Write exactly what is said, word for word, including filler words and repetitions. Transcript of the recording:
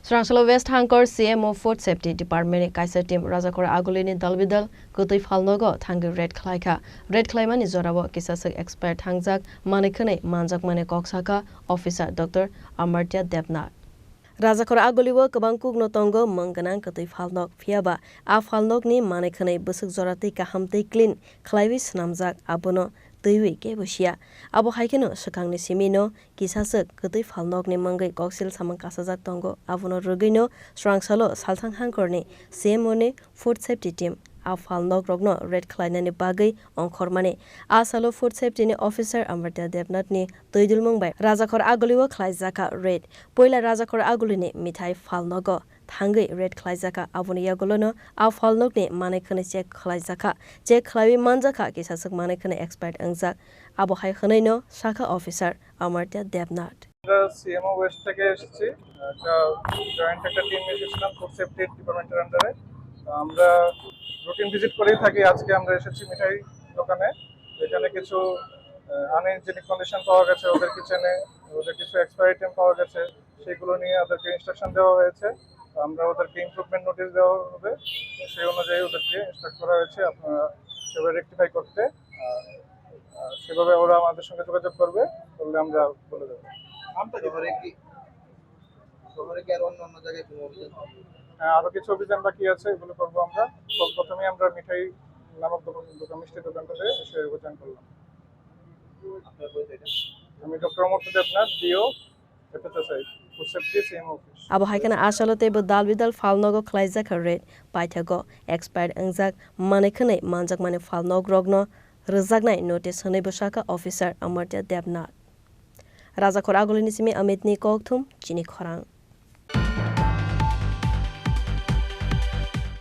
Swrangchalo West Hangkor C M O Food Safety Department ni kaisa team Rajakhor Agulini dalbidal kwtwi phalnogo thangwi raid khlaikha. Raid khlaimani jorao kisaswk expire thangjak manwi khwnwi manjakmani kok sakha Officer Doctor Amartya Debnath. Rajakhor Agulio kwbang kukno tongo mwng gwnang kwtwi phalnok, phiyaba a phalnokni manwi khwnwi bwswk jora tei kaham tei clean khlaiwi swnamjak, abono twiwi kebo siya. Abo hai kheno swkangni simi no kisaswk kwtwi phalnokni mwngwi koksil samung kasajak tongo. Abono rwgwino Swrangchalo Salthang Hangkorni C M O ni Food Safety Team a phalnokrokno raid khlainani bagwi ongkhormani. A salo Food Safety ni Officer Amartya Debnath ni twi dulmung bai Rajakhor Agulio khlaijakha raid. Puila Rajakhor Agulini mithai phalnogo thangwi raid khlaijakha. Aboni yagulono a phalnokni manwi khwnwi check khlaijakha. Check khlaiwi manjakha kisaswk manwi khwnwi expired wngjak. Abo hai hwnwino sakha Officer Amartya Debnath. আমরা CMO West থেকে এসেছি, একটা জয়েন্ট একটা টিম এসেছিলাম food safety ডিপার্টমেন্টের আন্ডারে। তো আমরা রুটিন ভিজিট করেই থাকি। আজকে আমরা এসেছি মিঠাই দোকানে, এখানে কিছু আনহাইজেনিক কন্ডিশন পাওয়া গেছে ওদের কিচেনে, ওদের কিছু এক্সপায়ার আইটেম পাওয়া গেছে, সেগুলো নিয়ে ওদেরকে ইনস্ট্রাকশন দেওয়া হয়েছে। তো আমরা ওদেরকে ইমপ্রুভমেন্ট নোটিশ দেওয়া হবে, সেই অনুযায়ী ওদেরকে ইনস্ট্রাক্ট করা হয়েছে আপনারা সেভাবে রেকটিফাই করতে। আর, আর সেভাবে ওরা আমাদের সঙ্গে যোগাযোগ করবে, করলে আমরা বলে দেবো। শহরে কি, শহরে কি আর অন্য অন্য জায়গায় কোনো অভিযান হবে? হ্যাঁ, আরো কিছু অভিযান বাকি আছে, এগুলো করবো আমরা। তো প্রথমেই আমরা মিঠাই নামক দোকান, দোকান, মিষ্টি দোকানটাতে এসে অভিযান করলাম। আপনার পরিচয়টা? আমি doctor Amartya Debnath, DO, FSSI, food safety CM office. Abo hai kheno a salo teibo dal bidal phalnogo khlaijakha raid, paithago expired wngjak manwi khwnwi manjakmani phalnokrokno rwjaknai notice hwnwibo sakha Officer Amartya Debnath. Rajakhor Agulini simi Amit ni kokthum, chini khorang.